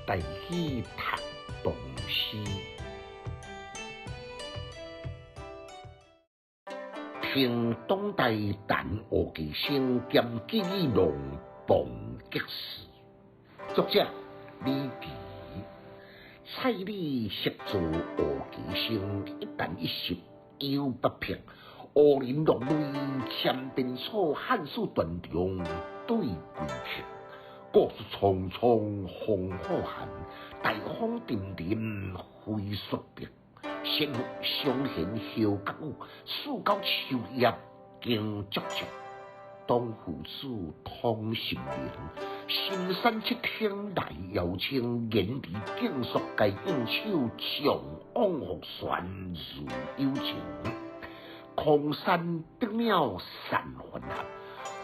大喜讀唐詩。聽當代陳吳其生兼記憶龍磅擊士，作者李琦。蔡李識做吳其生，一旦一拾有不平。烏林落淚千遍草，漢書斷腸對歸客。故事蒼蒼風雨寒，大風陣陣飛雪白。先佛相賢蕭國宇，四九秋葉經足足。當父子通心靈，深山七天來邀請，言辭敬肅該應手，長往復旋如有情。空山得鳥散還合，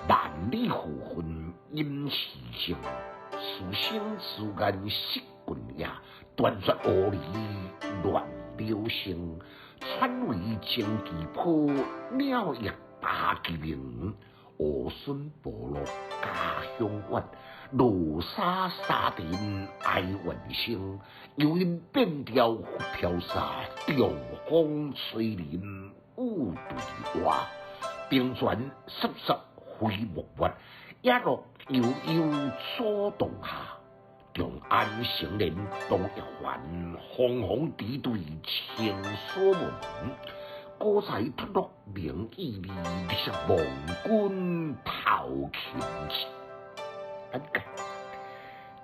萬里浮雲陰時静。此生自願失君也，斷絕烏離亂了聲。川為情旗坡，鳥翼打其鳴。烏孫部落家鄉遠，落沙沙田哀怨聲。又因變調飄沙，中風吹林雨對外。冰泉濕濕飛木月，野鹿悠悠左洞下。長安成年東一環，紅紅地對青鎖門。古才脫落明意味，日色望君頭琴曲。簡介，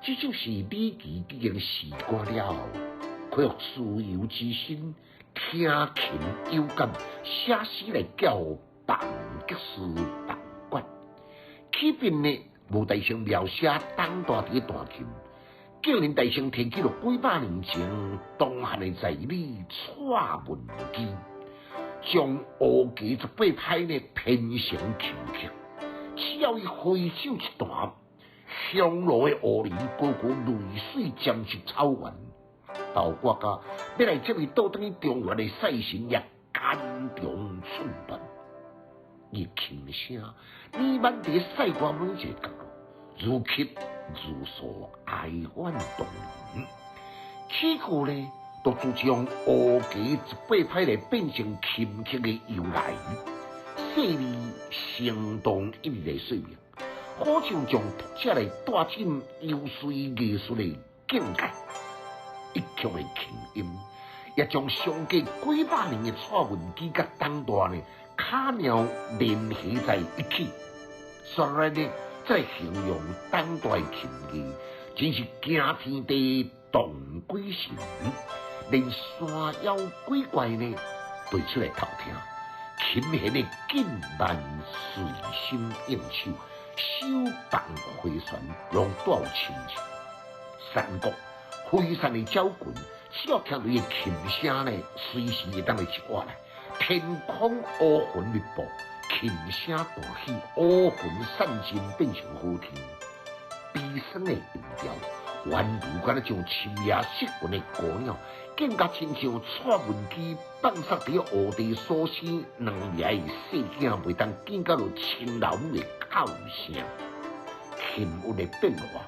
這就是李琦已經詩歌了後，恢復自由之身，聽琴有感，寫詩來叫磅擊師磅決。起變呢，無大聲描寫董大佇咧彈琴，竟然大聲提起了幾百年前東漢的在理蔡文姬，將烏雞十八拍呢編成琴曲，只要伊揮手一彈，香爐的烏林高高淚水沾濕草原，包括甲欲來接伊倒轉去中原的賽神也肝腸寸斷。伊琴聲彌漫佇世界每一個角落，如泣如訴，哀怨動人。起句呢，都主將烏雞十八拍來變成琴曲的由來，細膩生動一一來說明，好像將讀者來帶進幽邃藝術的境界。一曲的琴音，也將相隔幾百年的蔡文姬佮董大呢，巧妙聯繫在一起。所以呢，這形容董大的琴藝，真是驚天地動鬼神，連山妖鬼怪呢，都出來偷聽。琴弦的緊慢隨心應手，手放回旋，攏帶有親切。山谷飛散的鳥群，只要聽到伊的琴聲呢，隨時會當來一活來。天空烏雲密布，琴聲大起，烏雲散盡，變成好天。悲酸的音調，宛如敢若像深夜失魂的孤鳥，更加親像蔡文姬放捒佇烏地所生兩个細囝袂當見到親老母的哭聲。琴韻的變化，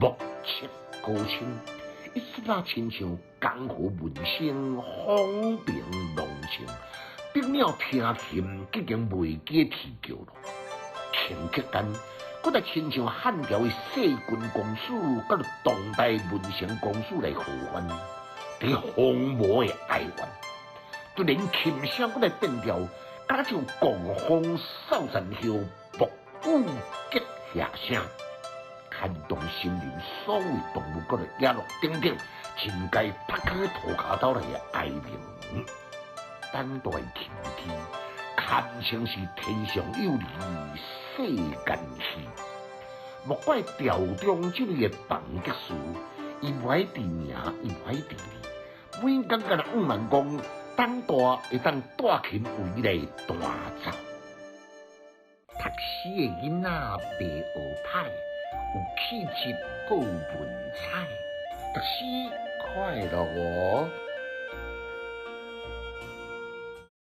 莫測高深，一剎那親像江河聞聲，風平浪靜。百鳥聽琴，已經袂記啼叫咯。頃刻間，閣來親像漢朝的細君公主，佮唐代文成公主來呼喚，佇荒漠的哀怨。突然琴聲閣來變調，敢若像狂風掃殘葉，暴雨激下聲，撼動森林所有動物，閣來野鹿等等，真該拍開塗跤頭來哀鳴。董大琴技，堪稱是天上有兒世間戲。莫怪朝中這類的磅擊師，伊無愛提名，伊無愛提字，每工敢若向人講，董大會當彈琴為伊來彈奏。讀書的囡仔袂學歹，有氣質閣有文采，讀書快樂哦。